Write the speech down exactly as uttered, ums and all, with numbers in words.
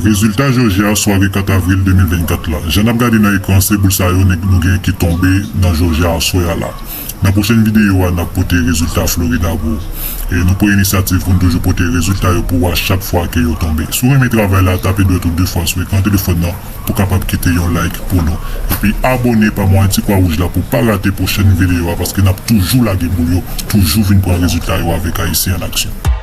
Rezilta Jòji a swa kat avril de mil vennkat la. Jan n ap gade nan ekran, se boul sa yo nou gen ki tonbe nan Jòji a aswè a la. Nan pwochèn videyo a, n ap pote rezilta Florida pou ou. E nou pran inisyativ pou n toujou pote rezilta yo pou ou a chak fwa ke yo tonbe. Si w renmen travay la, tape dwèt ou de fwa sou ekran telefòn nan pou w kapab kite yon like pou nou. Epi abòne pa mwayen ti kwa wouj la pou w pa rate pwochèn videyo a, paske n ap toujou lage boul yo, toujou vin pran rezilta yo avèk Ayisyen an Aksyon.